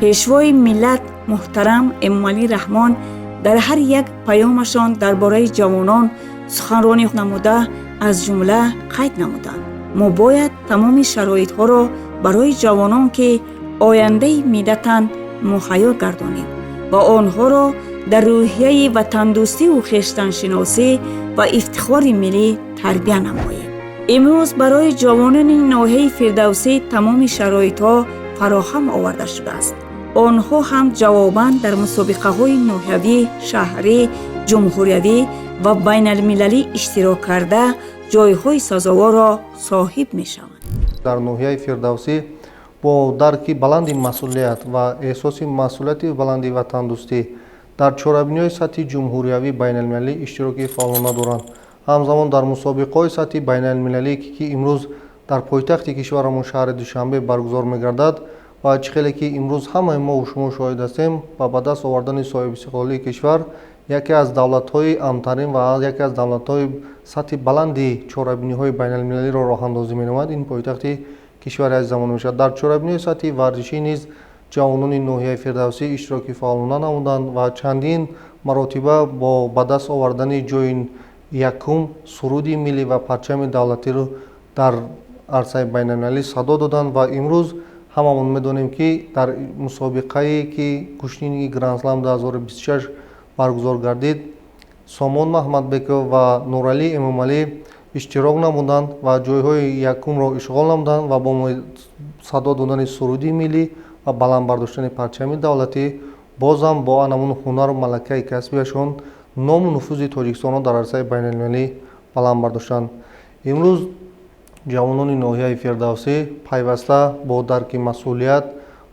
Пешвои миллат муҳтарам Эмомалӣ Раҳмон дар ҳар як паёмашон дар бораи ҷавонон суханронӣ намуда, аз ҷумла қайд намуданд: мо бояд тамоми шароитҳоро барои ҷавонон, ки ояндаи миллатанд, муҳайё гардонем ва онҳоро дар рӯҳияи ватандӯстиву хештаншиносӣ ва ифтихори миллӣ тарбия намоем. Имрӯз барои ҷавонони ноҳияи Фирдавсӣ тамоми шароитҳо фароҳам оварда шудааст. Онҳо ҳам ҷавобан дар мусобиқаҳои ноҳиявӣ, шаҳрӣ, ҷумҳуриявӣ ва байналмилалӣ иштирок карда, ҷойҳои сазоворро соҳиб мешаванд. Дар ноҳияи Фирдавсӣ бо дарки баланди масъулият ва эҳсоси масъулияти баланди ватандӯстӣ дар чорабиниҳои сатҳи ҷумҳуриявӣ, байналмилалӣ иштироки фаъолона доранд. Ҳамзамон дар мусобиқаҳои сатҳи байналмилалӣ, ки имрӯз дар пойтахти кишварамон, шаҳри Душанбе, баргузор мегардад ва чӣ хеле ки имрӯз ҳамаи мо шумо шоҳид ҳастем, ба даст овардани соҳибистиқлолии кишвар яке аз давлатҳои амнтарин ва яке аз давлатҳои сатҳи баланди чорабиниҳои байналмилалиро роҳандозӣ менамояд, ин пойтахти кишвари азизамон мешавад. Дар чорабиниҳои сатҳи варзишӣ низ ҷавонони ноҳияи Фирдавсӣ иштироки фаъолона намуданд ва чандин маротиба бо ба даст овардани ҷои якум суруди миллӣ ва парчами давлатиро дар арсаи байналмилалӣ садо доданд. Ва имрӯз ҳамамон медонем, ки дар мусобиқае ки гӯштини Грандслам 2026 баргузор гардид, Сомон Маҳмадбеков ва Нуралӣ Эмомалӣ иштирок намуданд ва ҷойҳои якумро ишғол намуданд ва бо садо додани суруди миллӣ ва баланд бардоштани парчами давлатӣ бозам бо анамун ҳунару малакаи касбияшон ному нуфузи Тоҷикистонро дар арсаи байналмилалӣ баланд бардоштанд. Имрӯз ҷавонони ноҳияи Фирдавсӣ пайваста бо дарки масъулият,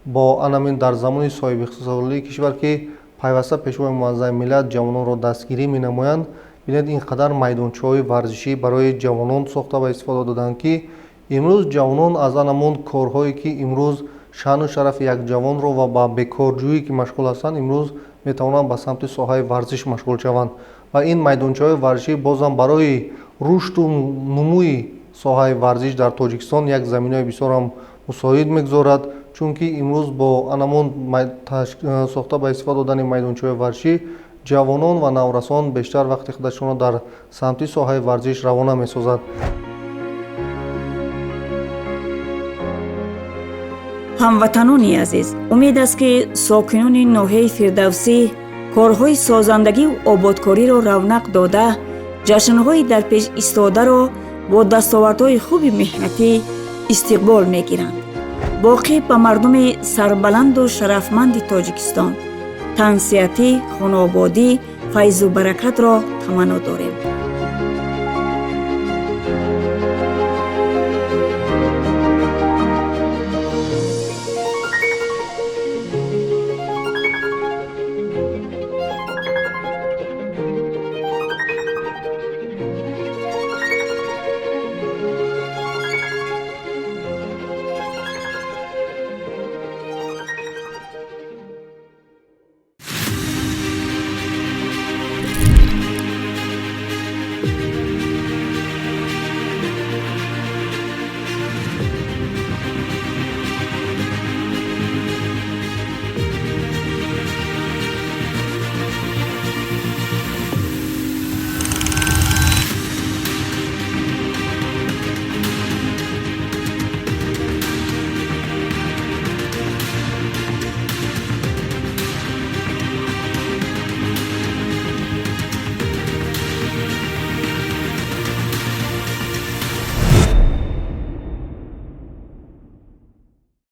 бо анамин дар замони соҳибистиқлолии кишвар, ки пайваста Пешвои муаззами миллат ҷавононро дастгирӣ менамоянд, бинед, ин қадар майдончаҳои варзишӣ барои ҷавонон сохта ва истифода доданд, ки имрӯз ҷавонон аз анамун корҳое, ки имрӯз шаъну шарафи як ҷавонро ва ба бекорҷӯӣ ки машғул ҳастанд, имрӯз метавонанд ба самти соҳаи варзиш машғул шаванд. Ва ин майдончаҳои варзишӣ бозам барои рушду нумӯи соҳаи варзиш дар Тоҷикистон як заминаи бисёрам мусоид мегузорад, чунки имрӯз бо анамун сохта ба истифода додани майдончаҳои варзишӣ ҷавонон ва наврасон бештар вақти худашонро дар самти соҳаи варзиш равона месозад. Ҳамватанони азиз, умед аст, ки сокинони ноҳияи Фирдавсӣ корҳои созандагиву ободкориро равнақ дода, ҷашнҳои дар пеш истодаро бо дастовардҳои хуби меҳнатӣ истиқбол мегиранд. Боқӣ ба мардуми сарбаланду шарафманди Тоҷикистон тансиҳатӣ, хонаободӣ, файзу баракатро таманно дорем.